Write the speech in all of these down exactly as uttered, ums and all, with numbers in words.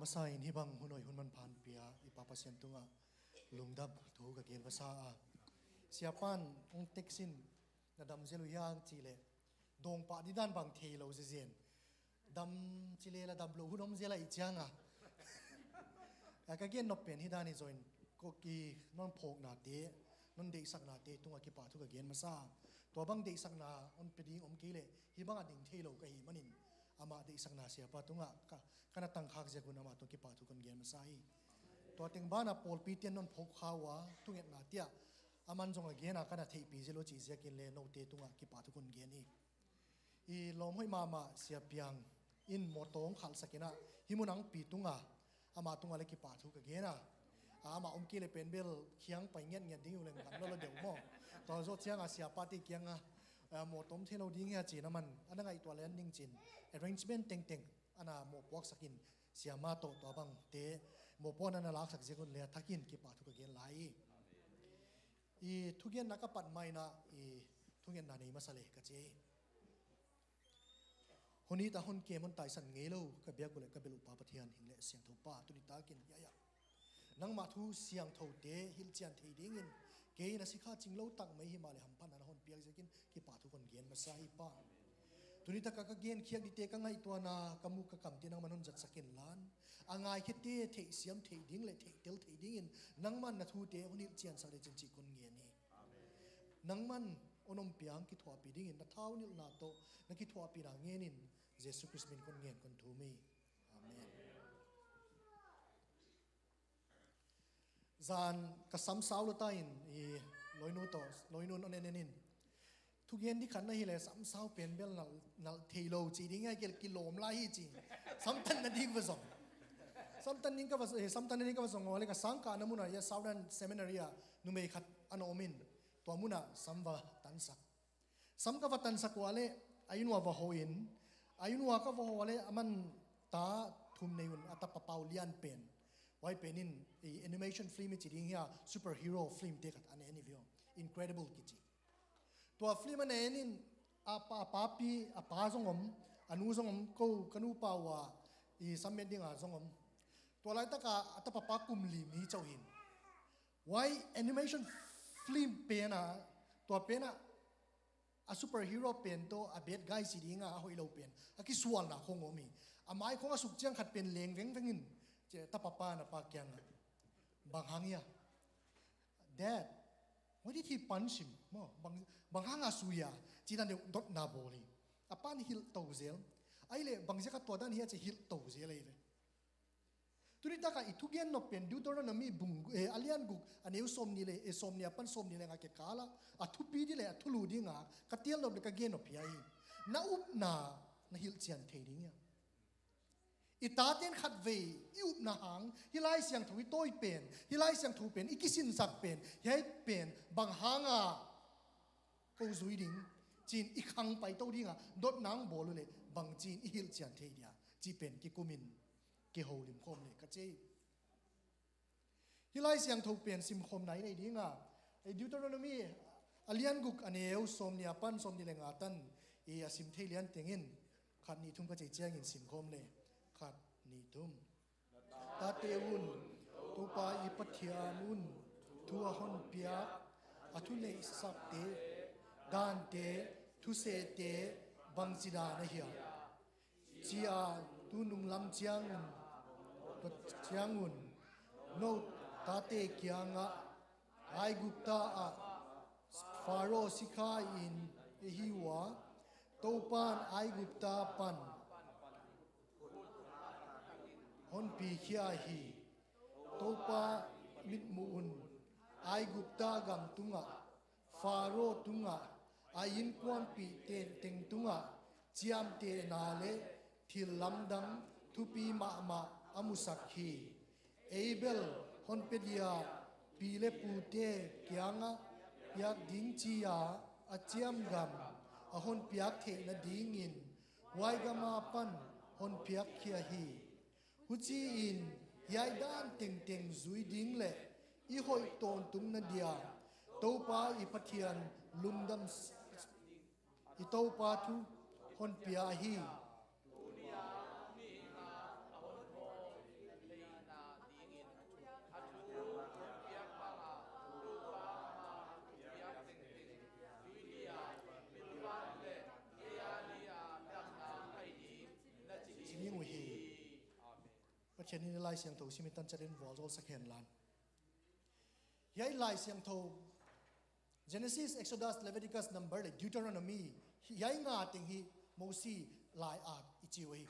Masa in hih bang hun hoih hun manpha hong pia i Pa Pasian tungah lungdam thu ka gen masa a, Siapa'n hong text in, na dam zel uh hiam, cih leh, dawng pah ding dan bang thei lo zezen, dam ci lel a dam loh hun om zel ahih ciangin, a, ka gen nop pen hih dan hi zaw in, ko ki, non phawknate, non deihsaknate tungah kipahthu ka gen masa a, tua bang deihsakna hong pia ding om kei leh hih bangah ding thei lo ka hih manin, amah deihsakna Siapa tungah ka, ka na tangkhak ziak un amah tungah kipahthu kon gen masa hi. Tua teng banah pawlpite'n non phawk kha uh a, thungetnate ah aman zong a gen a, ka na theihpih zel uh cih ziakin le note tungah kipahthu kon gen hi. I lawm hoih mahmah Sia Piang in mawtaw hong khalhsak in ah, hih mun a hong pi tungah, amah tungah le kipahthu ka gen a, a, amah om kei leh pen bel khiang pai ngiatngiat ding uh leng, kan lo lo deuh maw. Tua zawh ciangin Siapate kiangah, a, mawtaw om thei lo ding hi a, ci-in aman a na ngaihtuah lian ding ci-in arrangement tengteng a na mawhpuaksak in, Siama tawh tua bangte mawhpuakna na laksak ziak un le a thakin kipahthu ka gen lai hi. I thugenna ka pat ma-in ah, i thugenna nei masa le ka ci hi. Hon it a, hon kem, hon taisan ngei lo ka biak uh leh ka belh uh Pa Pathian, hing leh siangtho Pa, tuni takin hiai ah nangmah thu siangthote hilhcian thei dingin kei na sikha cing lo tak mai hi mah leh hamphatna na hon piak ziakin kipahthu kon gen masa hi Pa. Tuni takah ka genkhiak dingte, ka ngaihtuahna, ka muk ka kamte nangman hon zatsak inla, a ngaikhiate theihsiam theih ding leh theihtel theih dingin nangman na thute hon hilhciansak lecin cih kon ngen hi. Nangman hon ompih a, kithuahpih dingin na thaunilhna tawh na kithuahpihna ngenin Jesu Khrist min kon ngen kon thum hi. Amen. Zan ka sam sau lo ta in, i lawinu tawh, lawinu in hon en en in, thugen ding khat na hih leh sam sau pen bel nalh, nalh thei lo ci ding a, kei leh kilawm lai hi ci. Samtan nading va zong. Samtan ding ka va, eh, samtan nading ka va zong uh leh ka sangkahna mun ah, hiai Southern Seminary ah numei khat a na om in, tua mun ah sam va tansak. Sam ka va tansak uh leh, a inn uah va hawh in, a inn uah ka va hawh uh leh, aman ta thum nei un, a tapa pa uh lian pen, huai pen in, i animation film i ci ding hia, superhero film te khat a na en hi ve aw, Incredible kici. Tua film a na en in, a pa, a papi, a pa zong om, a nu zong om, ko, ka nupa uh a, i sam met ding a zong om. Tua laitak a, a tapa pa kum li mi chauh hi in. Huai animation film pen ah, tua pen ah, a superhero pen tawh a bad guy ci ding a, a hoih lo pen a kisualna khong om hi. A mai khong a suk ciang khat pen leng vengveng in, ci a tapa pa'n a pa kiangah, bang hang hia? Dad, why did he punch him? Maw, bang, bang hang a sui a? Ci dan deuh dotna bawl hi. A pa'n hilh to zel. Ahihleh bang ziak a tua dan hia ci hilh to zel ahi ve. Tuni takah i thugen nop pen Deuteronomy bung, eh, a lian guk, a neu sawmnih leh, eh, sawmnih apan sawmnih leh nga kikal ah, a thupi ding leh a thulu ding a ka tel nop leh ka gen nop hiai hi. Na upna na hilhcian thei ding hia? I tate'n khatvei i upna hang hih Laisiangtho i tawi pen, hih Laisiangtho pen i kisinsak pen, hiai pen bang hang a ko zui ding ci-in i khang paito ding a dotna hong bawl uh leh bangci-in i hilhcian thei dia, cih pen kikum in kihoulim khawm leh ka ci hi. Hih Laisiangtho pen simkhawmna i nei ding a, Deuteronomy a lian guk, a neu sawmnih apan sawmnih leh nga tan i a sim thei lian tengin, khat nih thum ka cih ciangin simkhawm leh, khat nih thum. Tate un, Toupa i Pathian un thu a hon piak, a thuneihsakte, dante, thusehte bangci dan ahia, ci-a tu nunglam ciangun, tua ciangun, nou tate kiangah, Aigupta ah Pharaoh sikha in i hi ua, Toupa'n Aigupta pan honpikhia hi. Toupa mitmuh un Aigupta gam tungah, Pharaoh tungah, a innkuanpih tengteng tungah ciamtehna leh thil lamdang thupi mahmah a musak hi. Ei bel hon pia dia, pi leh pute kiangah piak ding ci-a a ciamgam a hon piak theihna dingin huai gam a pan hon piakkhia hi. Huchiin hiai dan tengteng zui ding leh i hoih tawntungna dia Toupa i Pathian lungdam, i Toupa thu hon pia hi. Khen in Lai Siangtho simin tan ciatin vualzawl sak hen lan. Hiai Lai Siangtho, Genesis, Exodus, Leviticus, Number le Deuteronomy, hiai nga teng hi Mosi lai-at i ci uh hi.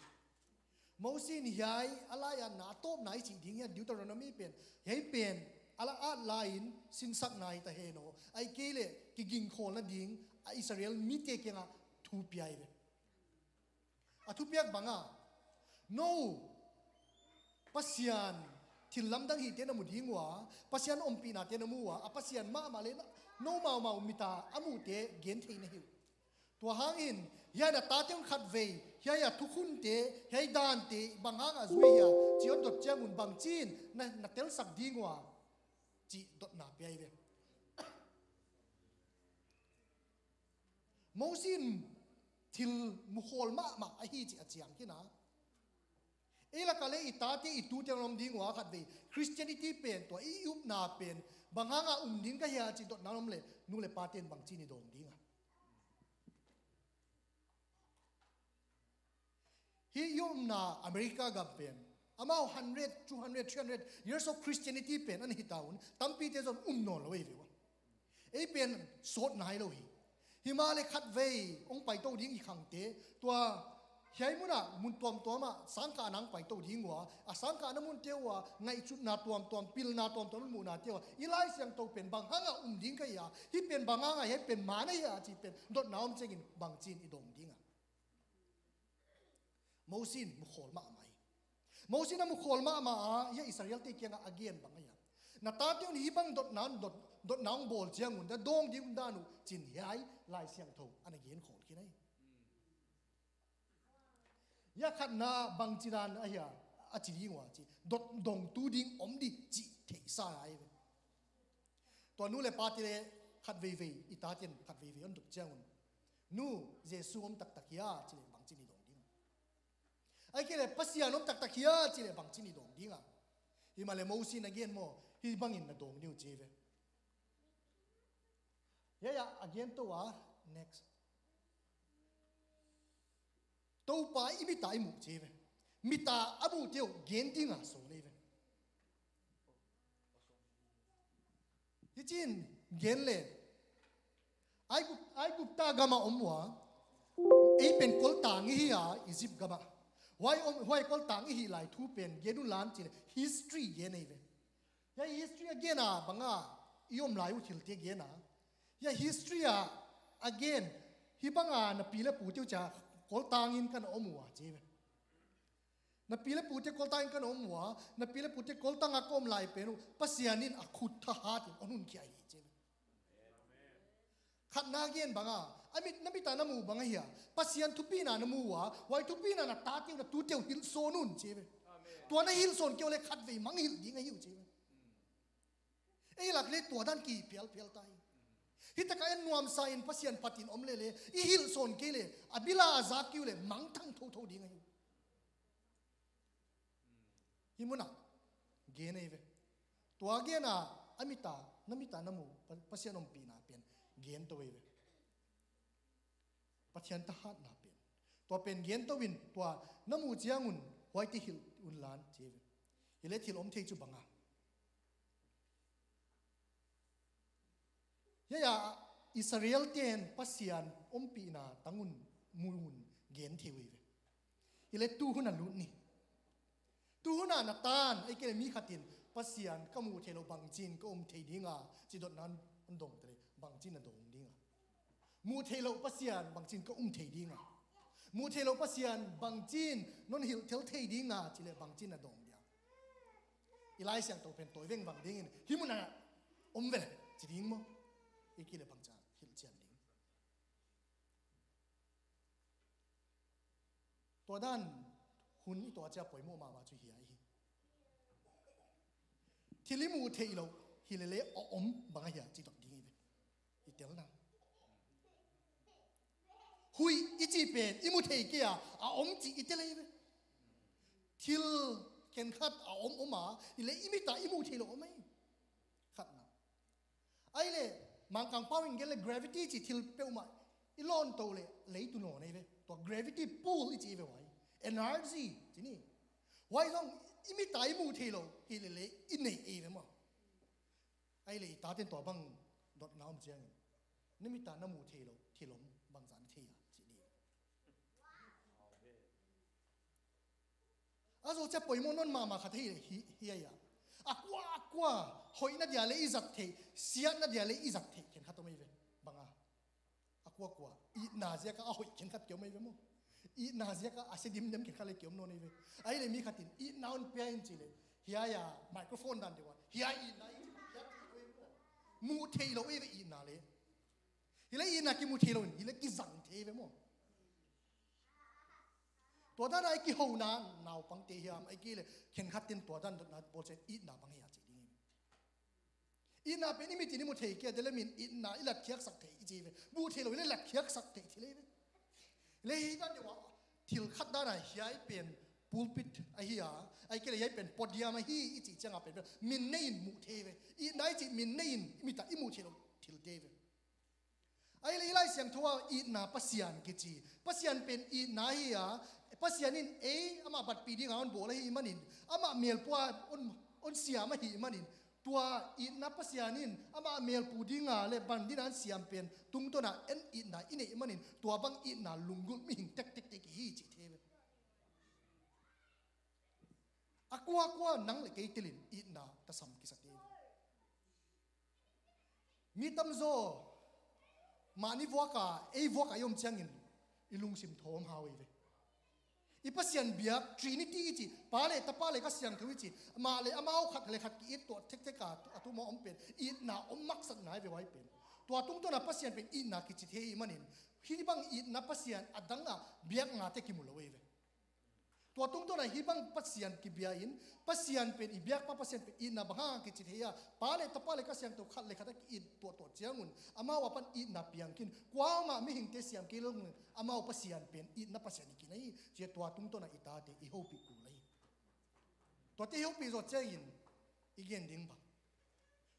Mosi in hiai a lai-atna a tawpna i cih ding hiam Deuteronomy pen, hiai pen a la-at lai-in sinsakna hi ta hen aw, ahih kei leh kigingkhawl nading a Israel mite kiangah thu pia hi ve. A thupiak bang a, no, Pasian thil lamdang hihte na mu ding uh a, Pasian ompihnate na mu uh a, a Pasian mahmah le no maumau mit a a muhte gen thei na hi uh. Tua hangin hiai na tate un khatvei hiai a thukhunte, hiai dante bang hangah zui hia cih hon dot ciangun bangci in na, na telsak ding uh a, cih dotna pia hi ve. Mosi in thil mukhawl mahmah ahi cih a ciang khin a, ei lakah le i tate i tute hong om ding uh a, khatvei Christianity pen, tua i upna pen bang hangah um ding ka hia cih dotna om leh nu le pate in bangci in i dawng ding a? Hih i omna America gam pen amau hundred, two hundred, three hundred years of Christianity pen a na hi ta un, tampite zong um nawn lo hi ve ua. Ei pen sawt nai lo hi. Himahleh khatvei hong paito ding i khangte, tua hiai munah mun tuamtuamah sangkah nang paito ding uh a, a sangkahna munte uh a ngaihsutna tuamtuam, pilna tuamtuam muhnate uh a, i Lai Siangtho pen bang hangah um ding ka hia, hih pen bang hangah hiai pen man ahi a cih pen dotna om ciangin bangci in i dawng ding a? Mosi in mukhawl mahmah hi. Mosi in a mukhawl mahmah a, hiai Israelte kiangah a gen bang ahi a, na tate un hih bang dotna, dot, dotna hong bawl ciangun na dawng ding uh dan uh ci-in hiai Lai Siangtho a na genkhawl khin ahi. Hiai khatna bangci dan ahi a, a ci ding uh a ci, dot dongtu ding om di cih theihsa ahi ve. Tua nu le pate le khatveivei, i taten khatveivei hon dot ciangun, nu, Jesu om taktak hia cih leh bangci in i dawng ding a? Ahih kei leh Pasian om taktak hia cih leh bangci in i dawng ding a? Himahleh Mosi in a gen maw, hih bangin na dawng ding uh ci ve. Hiai ah a gen to a, next. Topa i mit a i muh ci ve. Mit a a muhte uh gen ding a sawl hi ve. Hih ci-in gen le, Aigupta, Aigupta gamah om uh a, ei pen koltang i hi a, Egypt gamah. Huai om, huai koltang i hih lai thu pen gen un lan ci leh history gen ahi ve. Hiai history a gen a bang a i om lai uh thilte gen a, hiai history a a gen, hih bang a na pi le pute uh ciang koltang in ka na om uh a ci ve. Na pi le pute koltang in ka na om uh a, na pi le pute koltang a ka om lai pen uh Pasian in a khut thahat in hon hunkhia hi ci ve. Khatna gen bang a, a mit, na mit a na mu bang ahi a, Pasian thupina na mu uh a, huai thupina na tate uh, na tute uh hilh sawn un ci ve. Tua na hilh sawn kei uh leh khatvei mangngilh ding ahi uh ci ve. Ei lak le tua dan kiphialphial ta hi. Hih takah en nuamsa in Pasian phat in om leh le i hilh sawn kei leh a bil a a zak kei uh leh mangthang thotho ding ahi uh. Hih munah gen ahi ve. Tua gen a, a mit a, na mit a na mu, Pa-, Pasian ompihna pen gen to ahi ve. Pathian thahatna pen. Tua pen gen to in, tua na muh ciangun huaite hilh un lan ci ve. Hileh thil om thei cu bang a, hiai ah Israel ten Pasian ompihna tang un mu un gen thei uh hi ve. Hileh tuhun a lut ni. Tuhun a na tan, ahih kei leh mi khat in Pasian ka muh theih loh bangci in ka um thei ding a, ci dotna hon dong ta leh bangci in na dawng ding a? Muh theih loh Pasian bangci in ka um thei ding a? Muh theih loh Pasian bangci in non hilhtel thei ding a, ci leh bangci in na dawng ding a? I Lai Siangtho pen tawi vengvang dingin hih mun ah om ve leh ci ding maw? Ahih kei leh bangci a hilhcian ding. Tua dan hun i tuah ciang poimoh mahmah cu hiai hi. Thil i muh theih loh hi leh le a om bang a hia ci dot ding hi ve. I telna, huih i cih pen i mu thei kei a, a om cih i tel hi ve. Thil khenkhat a om om a, hileh i mit a i muh theih loh om hi. Khatna. Ahihleh Mangkang pau in gen leh gravity cih thil peuhmah i lawn to leh leitung lawn ahi ve. Tua gravity pull i ci hi ve huai. Energy ci ni. Huai zong I mit a i muh theih loh hi lele i neih ei ve maw? Ahih leh i taten tua bang dotna om ciangin, na mit a na muh theih loh thil om bangzah na thei a cih ding. A zawh ciang poimawh nawn mahmah khat hi leh hi, hi a, a kua a kua hoihna dia le i zat theih, siatna dia le i zat theih khenkhat om ei ve. Bang a, a kuakua itna ziaka a hoih khenkhat kiom ei ve maw? Itna ziaka a sia dimdem khenkhat le kiom nawn ei ve. Ahih leh mi khat in itna hong pia in ci leh, hiai a microphone dan deuh a, hiai itna in ci, hiai itna ei ve maw? Muh theih loh ei ve itna le. Hi leh itna kimuh theih loh in, hi leh kizang thei ve maw? Tua dan a i kihona naupangte hiam, ahih kei leh khenkhat in tua dan dotna bawl ciang itna bang hi a ci ding hi. Itna pen i mit in i mu thei kei a, tua leh min itna i latkhiaksak thei i ci ve. Muh theih loh i leh latkhiaksak thei thil ei ve. Leh hi dan deuh a, thil khat dan a hiai pen pulpit ahi a, ahih kei leh hiai pen podium ahi i cih ciang a pen, pen min nei in muh thei ve. Itna i cih min nei in i mit a i muh theih loh thil te ve. Ahih leh i Lai Siangtho ah itna Pasian kici. Pasian pen itna hi a, Pasian in ei amah batpih ding a hon bawl ahih manin, amah melpua hon, hon siam ahih manin, tua itna Pasian in amah melpu ding a leh ban ding a hon siam pen tungtawn a en itna i neih manin, tua bang itna lunggulh mihing tektek te kihi cih thei ve. A kuakua nang leh kei telin itna tasam kisa te ve. Mi tamzaw mahni vuak a, ei vuak a i om ciangin i lungsim thawm hau ei ve. I Pasian biak Trinity i cih, Pa leh Tapa leh Kha Siangtho i cih, amah leh amau khat leh khat ki-it tuah tektek a, a tu mah om pen itna om maksakna ei ve huai pen. Tua tungtawn a Pasian pen itna kici thei ahih manin, hih bang itna Pasian a dang a biak ngate kimu lo ei ve. Tua tungtawn a hih bang Pasian kibia in, Pasian pen i biakpa Pasian pen itna bang hang kici thei a, Pa leh Tapa leh Kha Siangtho khat leh khat a ki-it tuahtuah ciangun, amau a pan itna piang khin, kuamah mihingte siam kei lo in, amau Pasian pen itna Pasian hi khin ahi, ci a tua tungtawn a i tate i hopih kul ahi. Tuate i hopih zawh ciangin i gen ding bang,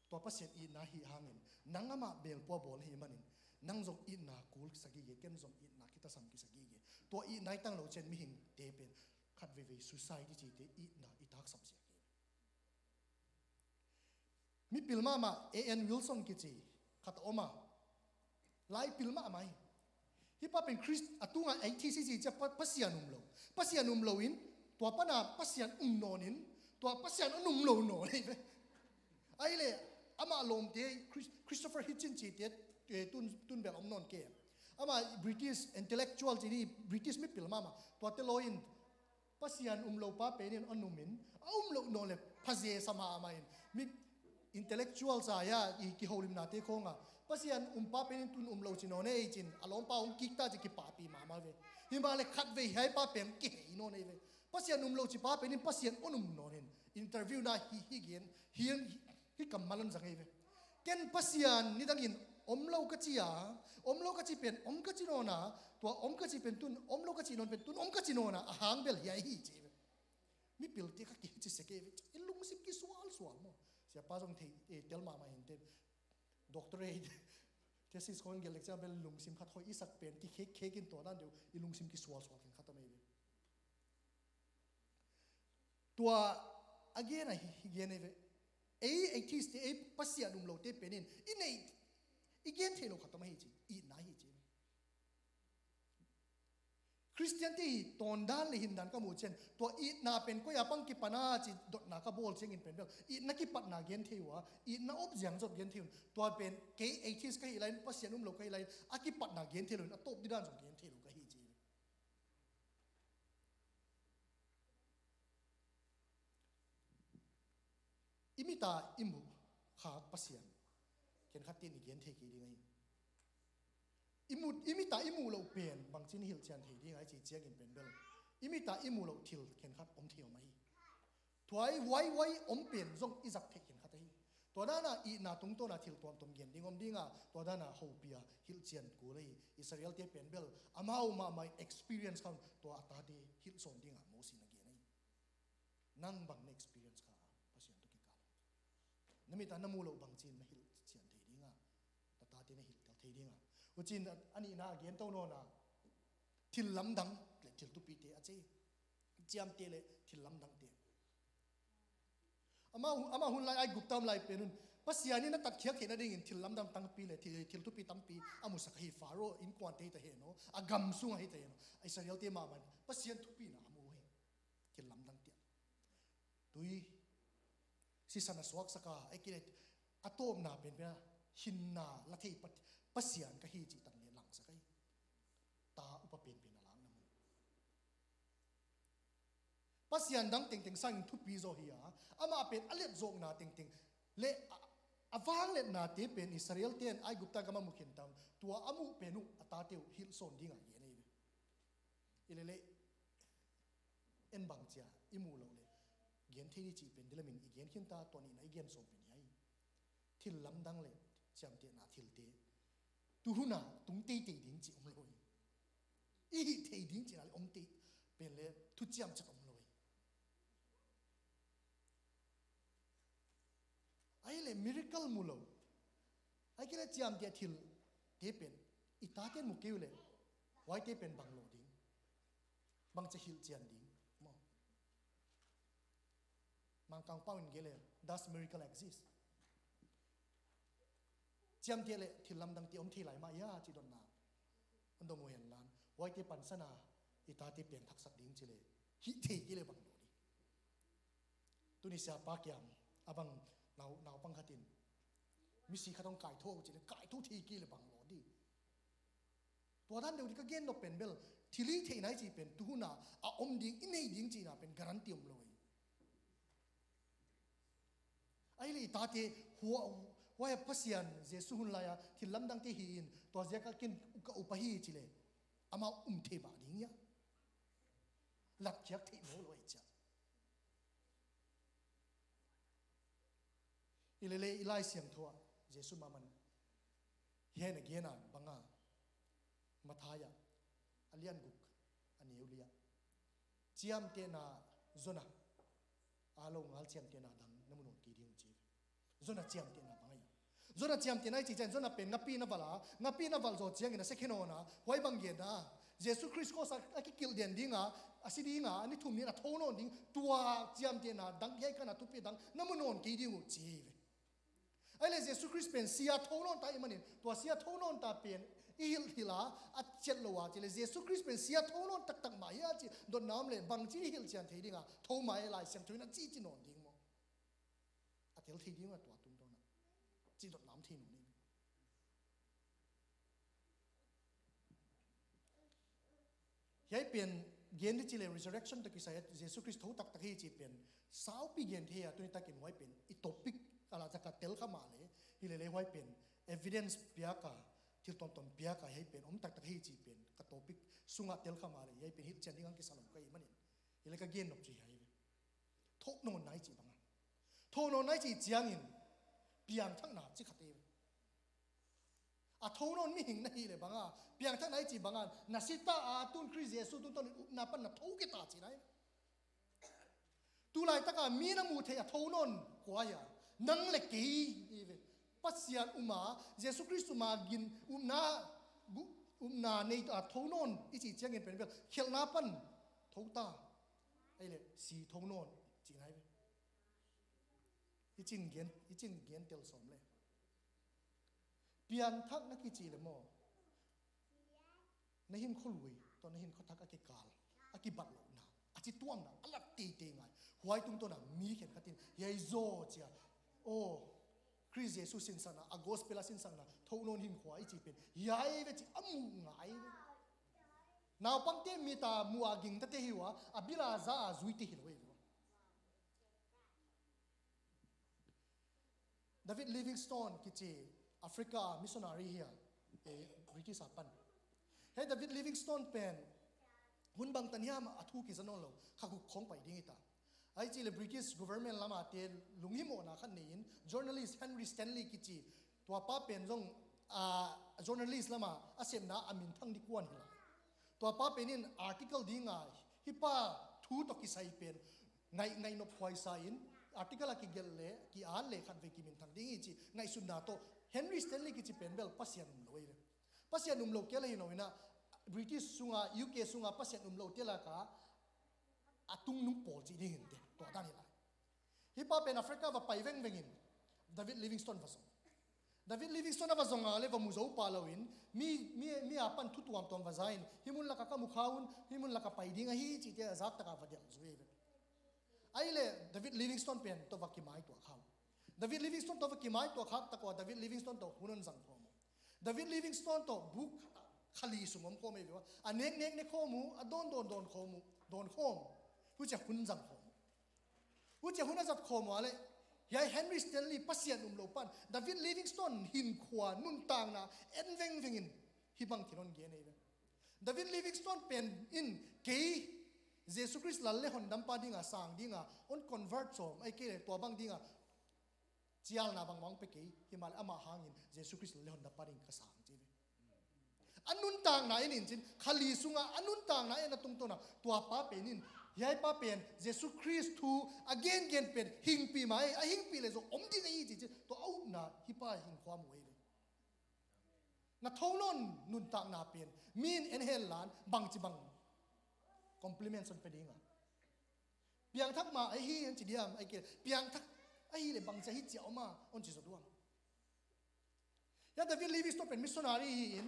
tua Pasian itna ahih hangin, nang amah melpua bawl ahih manin, nang zong itna kul kisa gige, ken zong itna kitasam kisa gige. Tua itna i tang loh ciang mihingte pen khat veivei suicide i cihte itna i taksap ziak hi. Mipil mahmah A N Wilson kici khat a om a, laipil mahmah hi. Hih pa pen Khrist a tungah atheist i cih ciang Pa-, Pasian um lo. Pasian um lo in, tua pan a Pasian um nawn in, tua Pasian hong um lo nawn hi ve. Ahih leh amah lawmte Chris-, Christopher Hitchens cihte, eh, tun, tun bel om nawn kei. Amah British intellectual ci ding, British mipil mahmah. Tuate lawi in Pasian um lo pa pen in hong um in, a um loh nawn leh phaze sa mahmah in, mi intellectual sa hia, i kiholimnate khawng a, Pasian um pa pen in tun um lo ci nawn ei ci in, a lawmpa hong kik ta ci kipahpih mahmah ve. Himahleh khatvei hiai pa pen kihei nawn ei ve. Pasian um lo ci pa pen in Pasian hong um nawn in, interview na hi, hi gen, hi, hi kammal hong zang ei ve. Ken Pasian nidangin om lo ka ci a, om lo ka ci pen om ka ci nawn a, tua om ka ci pen tun om lo ka ci nawn pen tun om ka ci nawn a, a hang bel hiai hi ci ve. Mipilte kha kici sek ei ve. I lungsim kisualsual maw. Siapa zong thei, eh, tel mahmah hi inteh. Doctorate thesis khawng gelh lek ciang bel lungsim khat hoih i sak pen kikhekkhek in tua dan deuh i lungsim kisualsual khenkhat om ei ve. Tua a gen a hi, hi gen ei ve. Ei, atheist te, ei Pasian um lote pen in i neih, i gen theih loh khat om ahi ci, itna ahi ci. Khristiante hi tawndan leh hindan ka muh ciang, tua itna pen koi a pan kipan a ci dotna ka bawl ciangin pen bel, itna kipatna gen thei uh a, itna op ziang zong gen thei un. Tua pen kei atheist ka hih lai in, Pasian um lo ka hih lai in, a kipatna gen thei lo in, a tawp didan zong gen thei lo ka hi ci. I mit a i muh khak Pasian khenkhat in i gen thei kei ding ahi. I mu, i mit a i muh loh pen bangci in i hilhcian thei ding ahi cih ciangin pen bel, i mit a i muh loh thil khenkhat om thei om ahi. Tua i huaihuai om pen zong i zat theih khenkhat ahi. Tua dan a itna tungtawn a thil tuamtuam gen ding om ding a, tua dan a hopih a hilhcian kul ahi. Israelte pen bel amau mahmah experience kha un, tua a tate hilh sawn ding a Mosi na gen ahi. Nang bang na experience kha a Pasian tawh kikal? Na mit a na muh loh bangci in na hilhcian thei ding a, na tate na hilhtel thei ding a. Huci in a, a nihna a gen to nawn a, thil lamdang leh thil thupite a ci. Ciamteh leh thil lamdangte. Amah, amah hun lai Aigupta om lai pen un Pasian in a tatkhiak theih nadingin thil lamdang tampi le thil, thil thupi tampi a musak ahi. Faro innkuante hi ta hen aw, a gam sung ahi ta hen aw, Israelte mahmah in Pasian thupina a mu hi. Thil lamdang tiah tui sisan a suaksak a, ei kile a tawpna pen pen a hinna la thei Pasian ka hi cih tang le langsak ahi. Ta upa penpen a lakna mu. Pasian dang tengteng sangin thupi zaw hi a, amah pen a letzawkna tengteng le a, a vangliatnate pen Israelte in Aigupta gam a mu khin tam, tua a muh pen uh a tate uh hilh sawn dingah gen ahi ve. I leleh en bang cia i muh loh le gen thei ni cih pen dilamin i gen khin ta, tua nihna i gen sawm pen hi ai. Thil lamdang le ciamtehna thilte tuhuna tung teitei ding ci om lo hi. I hih thei ding cina le om tei pen le thuciam ciat om lo hi. Ahi le miracle mu lo, ahi kei le ciamteh thil te pen i tate mu kei uh le huaite pen bang lo ding, bang cia hilh cian ding maw? Mangkang pau in gele, does miracle exist? Ciamteh le thil lamdang te om thei lai mah ia ci dotna an dong uh hen lan, huaite pansana i tate piangthaksak ding ci le hih thei kei le bang lo ding. Tuni siapa kiam a bang nau, naupang khatin misi khat hong kaitho uh ci le kaitho thei kei le bang lo ding. Tua dan deuh di ka gen nop pen bel thil i theihna i cih pen tuhuna a om ding i nei ding cihna pen guarantee om lo hi. Ahi le i tate hua, huai a Pasian Jesu hun lai-a thil lamdangte hi in tua ziaka ken ka upa hi ci le amau um thei mah ding ia latkhiak theih lo lo ahi ciah. I lele i Lai Siangtho ah Jesu mahmah hi a gen a banga Matthai ah a lian guk a neu li ah ciamtehna Jona a lo ngal ciamtehna dang na mu nawn kei ding uh ci. Jona ciamtehna bang ahi. Jona ciamtehna i cih ciang Jona pen ngapi na valh a, ngapi na valh zaw ciangin a sia khe nawn a, huai bang gen a Jesu Khrist cross a kikilh den dinga a si dinga a ni thum ni in a tho nawn ding, tua ciamtehna dang hiai kana thupi dang na mu nawn kei ding uh ci hi ve. Ahi le Jesu Khrist pen sia tho nawn ta i manin tua sia tho nawn ta pen i hilh hilh a a ciat lo a ci le Jesu Khrist pen sia tho nawn taktak mah hi a ci dotna om le bangci i hilh cian thei dinga tho mah e Lai Siangtho in a ci ci nawn ding maw? A tel thei ding a tua tungtawn a ci dotna om thei nawn in. Hiai pen gen di ci le resurrection tawh kisai a Jesu Khrist tho taktak hi ci pen saupi gen thei a tuni takin huai pen i topic a la taka tel kha mah le hi lele huai pen evidence piaka thil tuamtuam piaka hiai pen om taktak hi ci pen ka topic sunga tel kha mah le hiai pen hilh cian ding ang kisa lo ka hi manin hi le ka gen nop ci hiai ve. Tho nawn nai ci banga tho nawn nai ci ciangin piangthakna ci khat hi ve. A tho nawn mihing na hi le banga piangthak na i ci banga na si ta a tun Khrist Jesu tungtawn in upna pan na tho kei ta ci nai. Tulai taka mi na muh theih a tho nawn kua hia? Nang le kei hi ve. Pasian uma Jesu Khrist uma gin upna upna nei a tho nawn i ci ciangin pen bel khelhna pan tho ta. Ei le si tho nawn ci nai ve. I cin gen i cin gen tel sawm le pianthak na kici le maw? Na hin khualui tawh na hin khuathak a kikal a kibat lohna a ci tuamna a lat teitei ngai. Huai tungtawna mi khenkhatin hiai zaw cia aw Khrist Jesu sinsakna a gospel a sinsakna tho nawn hin khua i ci pen hiai ve ci a muh ngai ve. Naupangte mita muh a gingtate hi ua a bila za a zuite hi lo hi ve. David Livingstone kici Africa missionary hi a, eh, British a pan. Hei David Livingstone pen hun bangtan hiam a thu kiza nawn lo kha guk khawng pai ding hi ta. Ai ci le British government lama te lunghimawhna khat nei in journalist Henry Stanley kici tua pa pen zong a journalist lama a sepna a minthang di kuan hi la. Tua pa pen in article dinga hi pa thu tawh kisai pen ngaih ngaih nop huaisa in article a kigelh le ki-at le khatvei kiminthang ding hi ci ngaihsutna tawh Henry Stanley kici pen bel Pasian um lo hi ve. Pasian um lo kei la hi lo ina British sunga U K sunga Pasian um lo te laka a tungnung pawl ci ding hinte tua dan hi lai. Hih pa pen Africa va pai vengvengin David Livingstone va zong. David Livingstone a va zong a le va mu zo pah loin mi, mi, mi a pan thu tuamtuam va za in, hih mun lakah ka mu kha un, hih mun lakah pai ding ahi cihte a zak takah va delh zo hi ve. Ahih leh David Livingstone pen tawh va kimaituah kha uh. David Livingstone tawh va kimaituah khak tak uh a, David Livingstone tawh hun hong zang khawm uh. David Livingstone tawh buk khali sung om khawm hi ve uh a, a nek nek ne khawm uh, a dawn dawn dawn khawm uh, dawn khawm. Hucia hun zang khawm uh. Hucia hun a zat khawm uh a le, hiai Henry Stanley, Pasian um lo pan David Livingstone hinkhua nuntakna en vengvengin hih bang thil hong gen hi ve. David Livingstone pen in kei Jesu Khrist lal le hondampa dinga sang dinga hong convert sawm, ahih kei leh tua bang dinga cialna bangmah hong pia kei, himahleh amah hangin Jesu Khrist lal le hondampa ding ka sang ci hi ve. A nuntakna en in cin, khali sunga a nuntakna en a tungtawna tua pa pen in, hiai pa pen Jesu Khrist thu a gengen pen hingpih mah hi, a hingpih leh zong om ding ahi ci cin, tua a upna hih pa hinkhua mu hi ve. Na tho nawn nuntakna pen mi in en hen la, bangci bang compliment hon pia ding a, piangthak mah ahi hong ci diam, ahih kei leh piangthak ahih leh bangci ahi cia om a hong ci zaw diam. Hiai David Livingstone pen missionary hi in,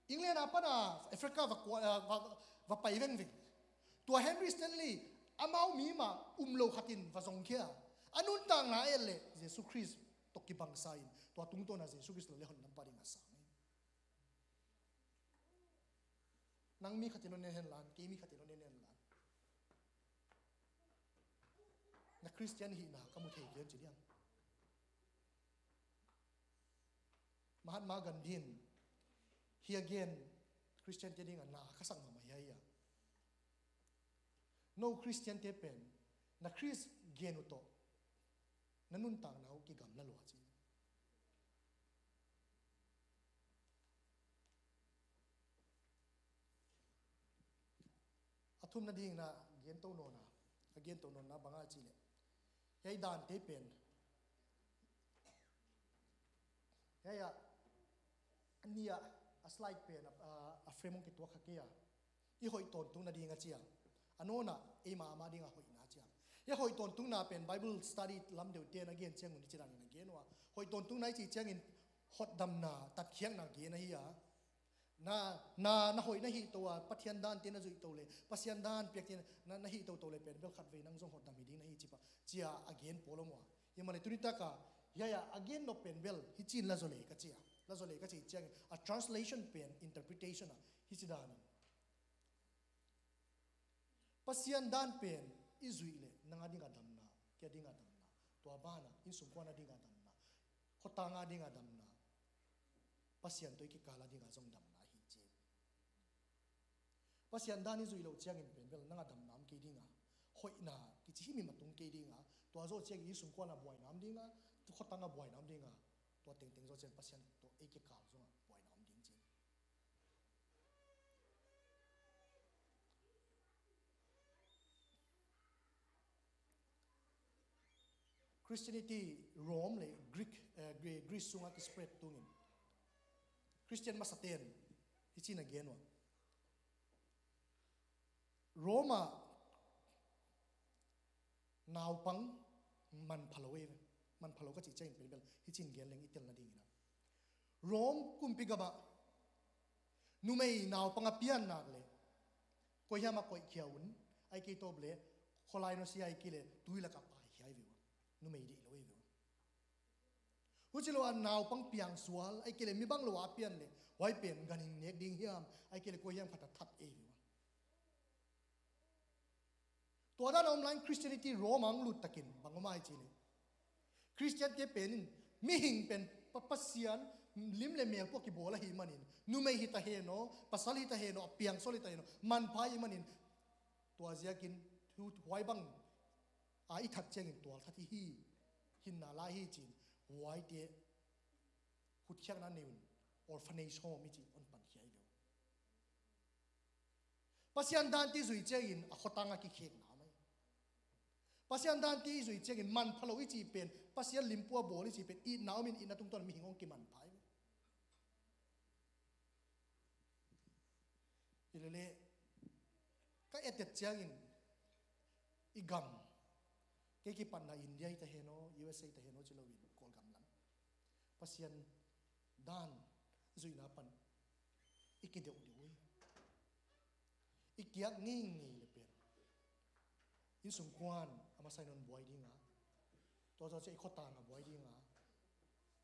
England a pan a Africa va kua, va, va pai vengveng. Tua Henry Stanley, amau mi mah um lo khat in va zongkhia. A nuntakna en leh Jesu Khrist tawh kibangsa in, tua tungtawna Jesu Khrist lal le hondampa dinga sang hi. Nang mi khat in hong en hen la, kei mi khat in hong en hen la, na Christian hihna ka mu thei kei hong ci diam. Mahatma Gandhi in hih a gen Christian te dinga na ka sak mahmah hi a, no Christian te pen na Khrist gen uh tawh na nuntakna uh kigamla lua ci. A thumna dingin a gento nawn a, a gento nawnna bang a ci leh, hiai dante pen, hiai a, a nih a, a slide pen a, a, a frame hong kituak kha kei a, i hoih tawntungna ding a ci a, a nawn a eimah amah ding a hoihna a ci a. Hiai hoih tawntungna pen Bible study lam deuhte na gen ciangun i ci danin a gen uh a, hoih tawntungna i cih ciangin hotdamna, tatkhiakna gen ahi a, na, na, na hoih na hih to a, Pathian dante na zuih to leh, Pasian dan piakte na, na hih toto leh pen bel khatvei nang zong hotdam hi ding na hi ci pah, ci a a gen pawl om uh a. Himahleh tuni taka hiai a a gen nop pen bel hici in la zaw lei ka ci a, la zaw lei ka cih ciangin a translation pen interpretation a hici danin, Pasian dan pen i zuih leh nang a dinga damna, kei a dinga damna, tua banah innsungkuan a dinga damna, khotang a dinga damna, Pasian tawh i kikal a dinga zong damna ahi ci. Pasian dan i zuih loh ciangin pen bel nang a damna om kei dinga, hoihna kici himhim a tung kei dinga, tua zawh ciangin innsungkuan a buaina om dinga, khotang a buaina om dinga, tua tengteng zawh ciang Pasian tawh ei kikal zongah buaina om ding ci. Christianity Rome le Greek, eh, Gre-, Greece sungah kispread tungin Christian masaten hici in a gen uh a, Rome ah naupang manpha lo ei ve. Manpha lo ka cih ciangin pen bel hici in gen leng i telna dingin a, Rome kumpi gamah numei naupang a pian nak leh koihiam ah koihkhia un, ahih kei tawp leh khualai nusia ahih kei leh tui lakah paikhia hi ve ua. Numei deih lo hi ve ua. Huci lo a naupang piangsual ahih kei leh mi bang lo a pian leh huai pen ganhing nek ding hiam, ahih kei leh koihiam khat a that ei ve ua. Tua dan a om lai-in Christianity Rome ah hong lut takin bang om a i cih leh, Christian te pen in mihing pen Pa-, Pasian lim le mel pua kibawl ahih manin, numei hi ta hen aw, pasal hi ta hen aw, a piangsual hi ta hen aw, manpha ahih manin, tua ziakin thu huai bang a i that ciangin tualthat i hi, hinna la hi ci-in, huaite hutkhiakna nei un, orphanage home i cih hong pankhia hi ve ua. Pasian dante i zuih ciangin a khotang a kikhekna om hi. Pasian dante i zuih ciangin manpha lo i cih pen, Pasian lim pua bawl i cih pen, itna om in itna tungtawn mihing hong kimanpha hi. Hi lele, ka et et ciangin i gam Kei kipatna India hi ta hen aw, U S A ta hen aw ci loin Kawlgam lam Pasian dan zuihna pan i kideuhdeuh uh hi. I kiak ngeingei le pen innsungkuan a masa in hong buai dinga, tua zawh ciang i khuatang a buai dinga,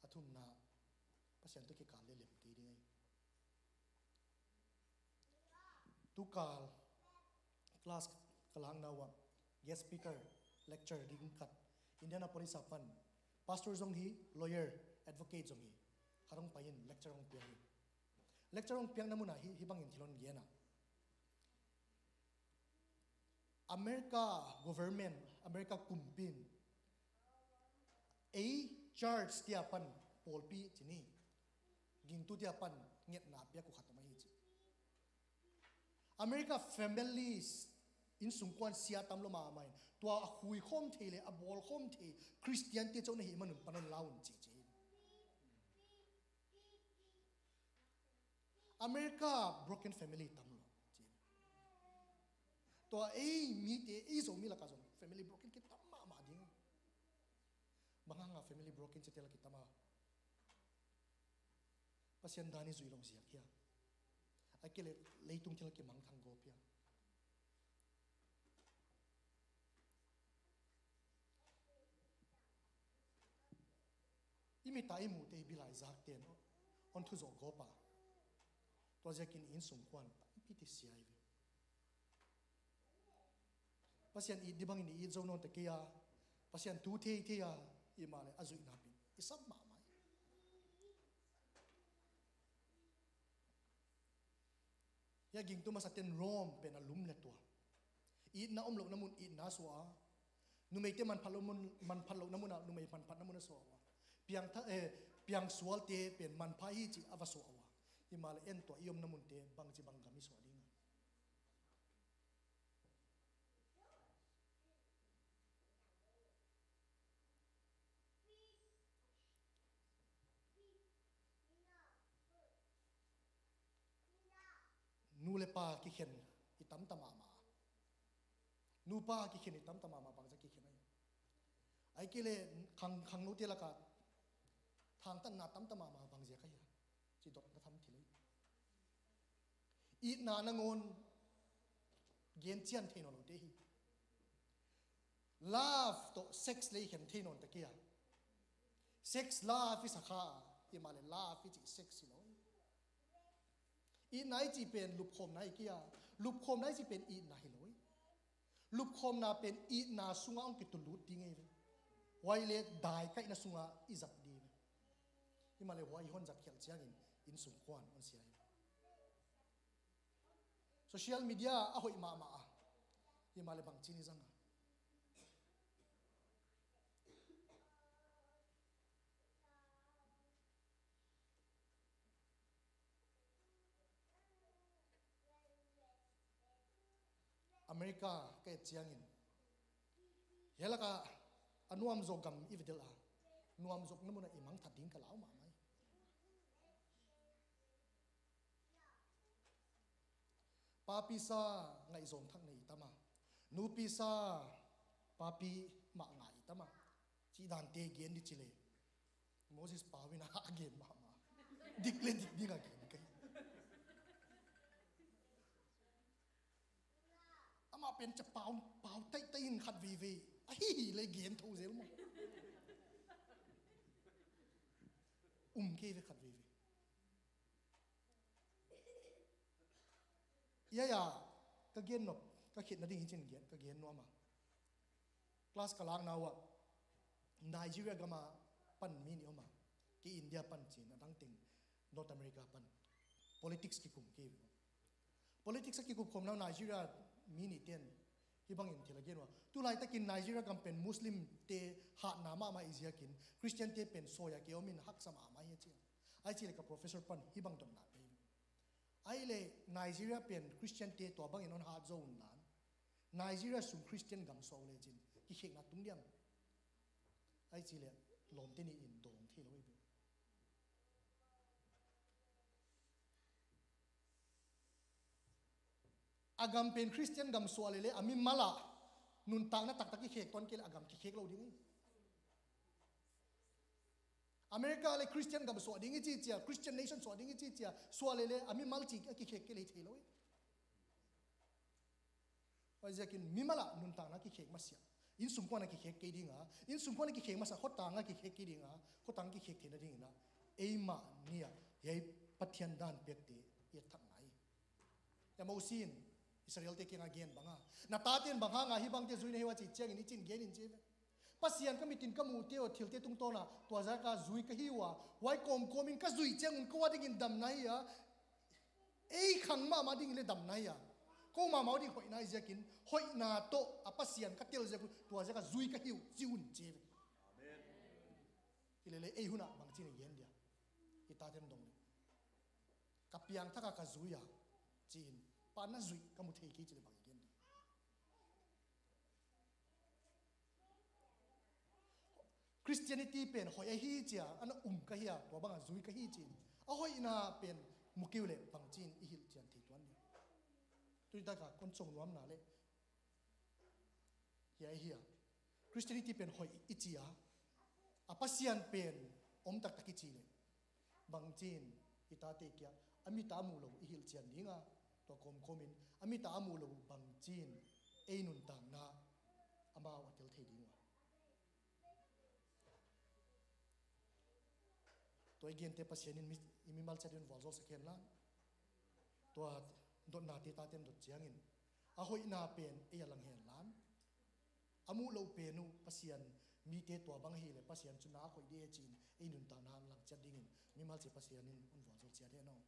a thumna Pasian tawh kikal le lem kei ding ahi. Tukal class ka lakna uh ah guest speaker, lecture ding khat Indianapolis ah pan, pastor zong hi, lawyer, advocate zong hi, khat hong pai in lecture hong piak hi. Lecture hong piakna munah hih, hih bangin thil hong gen a, America government, America kumpi in ei church te a pan, pawlpi ci ni, gingtu te a pan ngetna piak uh khat om ahi ci. America families, innsungkuan sia tam lo mahmah in, tua a khui khawm thei le a bawl khawm thei Christian te cih na hih manun pan hong la un ci ci. America broken family tam lo ci. Tua ei mite, ei Zomi lakah zong family broken kitam mahmah ding. Bang hanga family broken ci te la kitam a? Pasian dan i zuih loh ziak hia? Ahih kei leh leitung thil kimangthang gawp hia? I mit a i muhte, i bilai zakte in hong thuzawh gawp a, tua ziakin i innsungkuan tampi sia hi ve. Pasian it ding bangin i it zo nawn ta kei a, Pasian thu thei thei a, i mah leh a zuihna pen i sap mahmah hi. Hih a gingtu masate'n Rome pen a lum le tua, itna om lohna mun itna suah a, numeite manphat loh mun, manphat lohna munah numei manphatna mun a suah uh a, piangtha, eh, piangsualte pen manpha hi cih a va suah uh a, hi mah leh en tua i omna munte bangci bang gam i suah ding a? Nu le pa kikhen i tamta mahmah. Nupa kikhen i tamta mahmah, bangzah kikhen ahi? Ahih kei leh khang, khangnote lakah thangtatna tamta mahmah, bangziak ahi a? Ci dotna tham thei lo hi. Itna nangawn gen cian thei nawn lote hi. Love tawh sex lei khen thei nawn ta kei a? Sex love i sa kha a, hi mah leh love i cih sex hi lo hi. Itna i cih pen lupkhawmna hi kei a, lupkhawmna i cih pen itna hi lo hi. Lupkhawmna pen itna sungah hong kitulut ding hi ve. Huai leh daikaihna sungah i zat ding hi ve. Hi mah leh huai i hon zat khialh ciangin innsungkuan hon sia hi ve. Social media a hoih mahmah a, hi mah leh bangci ni zang a? America ka et ciangin, hih lakah a nuamzaw gam i va delh a, nuamzawkna munah i mangthat ding ka lau mahmah hi. Papi sa ngaihzawng thak nei i tam a, nupi sa papi mah ngai i tam a, cih dante gen dih ci leh Moses Pau in a gen mahmah. Dik le dik ding a gen kei. Amah pen ca pau, pau taihtaih in khat veivei ahi hi leh gen tho zel maw? Um kei ve khat veivei. Ia, ia, ka gen nop, ka khitna ding hi cin gen, ka gen nuam a. Class ka lakna uh ah Nigeria gam a pan mi nih om a, kei India pan cin, a dang teng North America pan. Politics kikum kei ve. Politics a kikum khawmna uh Nigeria mi nihte in hih bangin thil a gen uh a, tulaitakin Nigeria gam pen Muslim te hatna mahmah i ziakin Christian te pen sawi a kei om in haksa mahmah hi a ci a. Ahih ci leh ka professor pan hih bang dotna pe hi. Ahih leh Nigeria pen Christian te tua bangin hon hat zo un la, Nigeria sung Christian gam suah uh lecin kikhekna tung diam? Ahih ci leh lawmte nih in dawng thei lo hi ve. A gam pen Christian gam suah leh leh a mimal ah nuntakna taktak kikhek tuan kei leh a gam kikhek lo ding hi. America le Christian gam suah ding i ci cia, Christian nation suah ding i ci cia, suah lele a mimal ci a kikhek kei leh thei lo hi. Huaiziakin mimal ah nuntakna kikhek masiah, innsung khuana kikhek kei dinga, innsung khuana kikhek masiah, khuatanga kikhek kei dinga, khuatang kikhek theihna dingin ah eimah nih ah hiai Pathian dan piakte i et thak ngai. Hiai Mosi in Israelte kianga gen banga, na taten bang hanga hih bangte zui na hi uh a ci ciangin i cin gen in ci ve. Pasian ka mitin ka muhte uh thilte tungtawna tua ziaka zui ka hi uh a, huai kawmkawmin ka zuih ciangun kou a dingin damna hi a, ei khang mahmah dingin le damna hi a, kou mahmah uh ding hoihna hi ziakin, hoihna tawh a Pasian ka tel ziakun tua ziaka zui ka hi uh ci un ci ve. Hilele ei hunah bangcin i gen dia? I taten dong le, ka piangthaka ka zui a ci-in, pa na zuih ka mu thei kei ci le bang i gen dia? Christianity pen hoih ahi cia ana um ka hi a, tua banga zui ka hi ci-in, a hoihna pen mu kei uh leh bangcin i hilhcian thei tuan dia? Tuni taka kon cong nuamna leh hiai hi a, Christianity pen hoih i ci a, a Pasian pen om taktak i ci leh bangcin i tate kia a mita a muh lo i hilhcian dinga, tua kawmkawmin a mita a muh lo bangcin ei nuntakna amau a tel thei ding uh a? Tua i gente Pasian in mi, i mimal ciat in vualzawl sak hen lan, tua dotnate taten dot ciangin a hoihna pen ei a lang hen lan, a muh loh pen uh Pasian mite tua bang ahih leh Pasian cu na a hoih dih e ci-in ei nuntakna a lang ciat dingin mimal ci Pasian in hon vualzawl ciat hen aw.